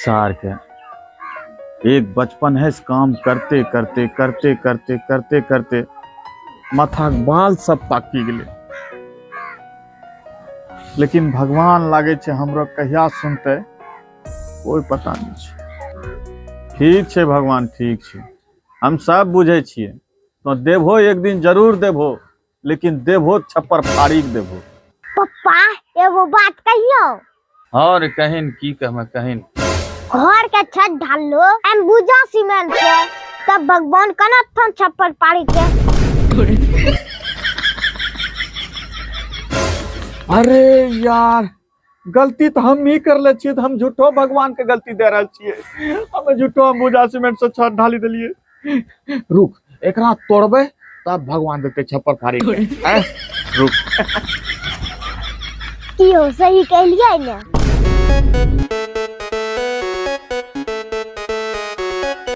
सार के एक बचपन है से काम करते करते करते करते करते करते माथा के बाल सब पाकि गेलै। लेकिन भगवान लागे छै हमरो कहिया सुनते कोई पता नहीं छै। ठीक छै भगवान, ठीक छै, हम सब बुझै छियै। तो देबहो एक दिन जरूर देबहो, लेकिन देबहो छप्पर फाड़ी के देबहो। पप्पा एगो बात कहियो। हाँ रे कहिन, की कहमे कहिन। घर के छत ढालो अंबुजा सीमेंट से, तब भगवान कना थन छप्पर पाड़ी के। अरे यार गलती तो हम ही कर ले छियै, तो हम झूठो भगवान के गलती दे रहल छियै। हम झूठो अंबुजा सीमेंट से छत ढाली देलियै। रुक एकरा तोड़बै तब भगवान देतै छप्पर फाड़ी के। आँय, रुक। की हो सही कहलियै ने?